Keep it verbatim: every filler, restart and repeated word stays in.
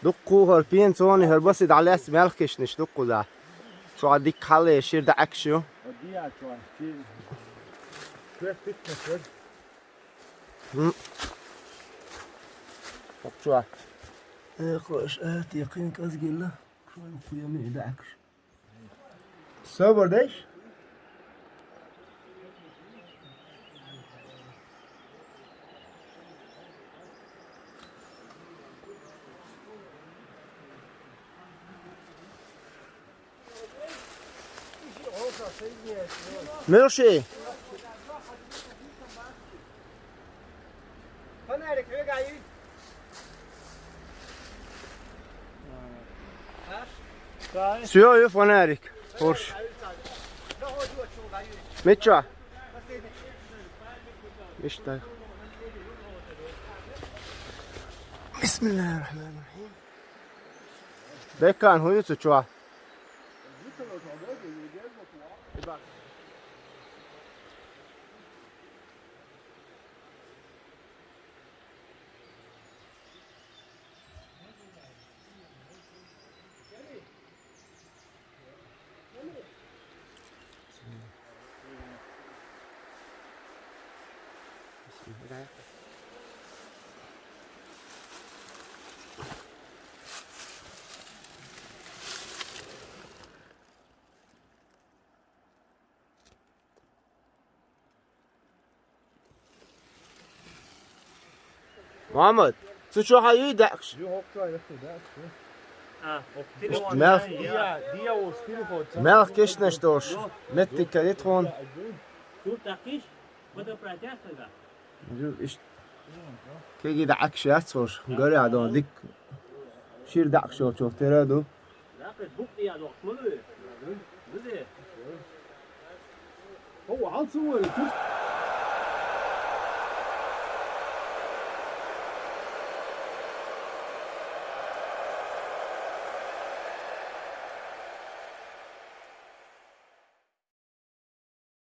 Дуккха хӀара пенсионный, хӀара баси дӀалаьцна мелхкешнаш дуккха да. Чу дика хьале шира даьӀахкаш ю. Хм. Чу. Э, хош, э, текин казгилла. Шоай кхуями даьӀахкаш. Собар деш? Мерши. Всё, и фонарик. Хорш. Мича? Мишта. بسم الله الرحمن الرحيم. Декан, хӀун ю цу чохь? Мухьаммад, цу чу хьан юй даьӀахкаш? Мелх, мелх кешнаш долуш. Меттиг кадит хьуна. Ю, иш-, кеги даьӀахкаш яц волуш, гарехь дон дикка. Шира даьӀахкаш йолчух тера ду.